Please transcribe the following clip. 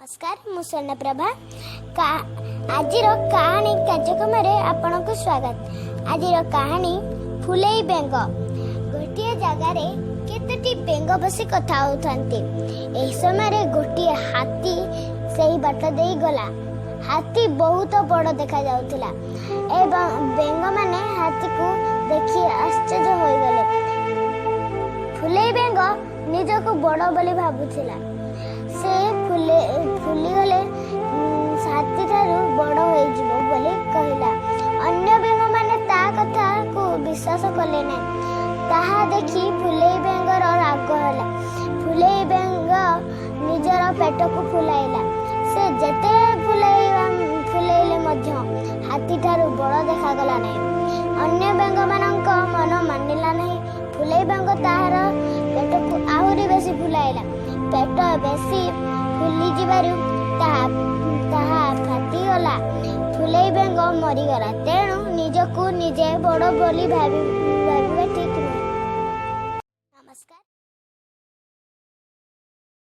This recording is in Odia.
ନମସ୍କାର, ମୁଁ ସ୍ୱର୍ଣ୍ଣପ୍ରଭା। ଆଜିର କାହାଣୀ କାର୍ଯ୍ୟକ୍ରମରେ ଆପଣଙ୍କୁ ସ୍ୱାଗତ। ଆଜିର କାହାଣୀ ଫୁଲେଇ ବେଙ୍ଗ। ଗୋଟିଏ ଜାଗାରେ କେତୋଟି ବେଙ୍ଗ ବସି କଥା ହେଉଥାନ୍ତି। ଏହି ସମୟରେ ଗୋଟିଏ ହାତୀ ସେହି ବାଟ ଦେଇ ଗଲା। ହାତୀ ବହୁତ ବଡ଼ ଦେଖାଯାଉଥିଲା ଏବଂ ବେଙ୍ଗମାନେ ହାତୀକୁ ଦେଖି ଆଶ୍ଚର୍ଯ୍ୟ ହୋଇଗଲେ। ଫୁଲେଇ ବେଙ୍ଗ ନିଜକୁ ବଡ଼ ବୋଲି ଭାବୁଥିଲା। ସେ ଫୁଲିଗଲେ ହାତୀଠାରୁ ବଡ଼ ହୋଇଯିବ ବୋଲି କହିଲା। ଅନ୍ୟ ବେଙ୍ଗମାନେ ତା କଥାକୁ ବିଶ୍ୱାସ କଲେ ନାହିଁ। ତାହା ଦେଖି ଫୁଲେଇ ବେଙ୍ଗର ରାଗ ହେଲା। ଫୁଲେଇ ବେଙ୍ଗ ନିଜର ପେଟକୁ ଫୁଲାଇଲା। ସେ ଯେତେ ଫୁଲେଇଲେ ମଧ୍ୟ ହାତୀଠାରୁ ବଡ଼ ଦେଖାଗଲା ନାହିଁ। ଅନ୍ୟ ବେଙ୍ଗମାନଙ୍କ ମନ ମାନିଲା ନାହିଁ। ଫୁଲେଇ ବେଙ୍ଗ ତାହାର ପେଟକୁ ଆହୁରି ବେଶୀ ଫୁଲାଇଲା। ପେଟ ବେଶୀ ଫୁଲିଯିବାରୁ ତାହା ଫାଟିଗଲା। ଫୁଲେଇ ବେଙ୍ଗ ମରିଗଲା। ତେଣୁ ନିଜକୁ ନିଜେ ବଡ଼ ବୋଲି ଭାବିବା ଠିକ୍ ନୁହେଁ।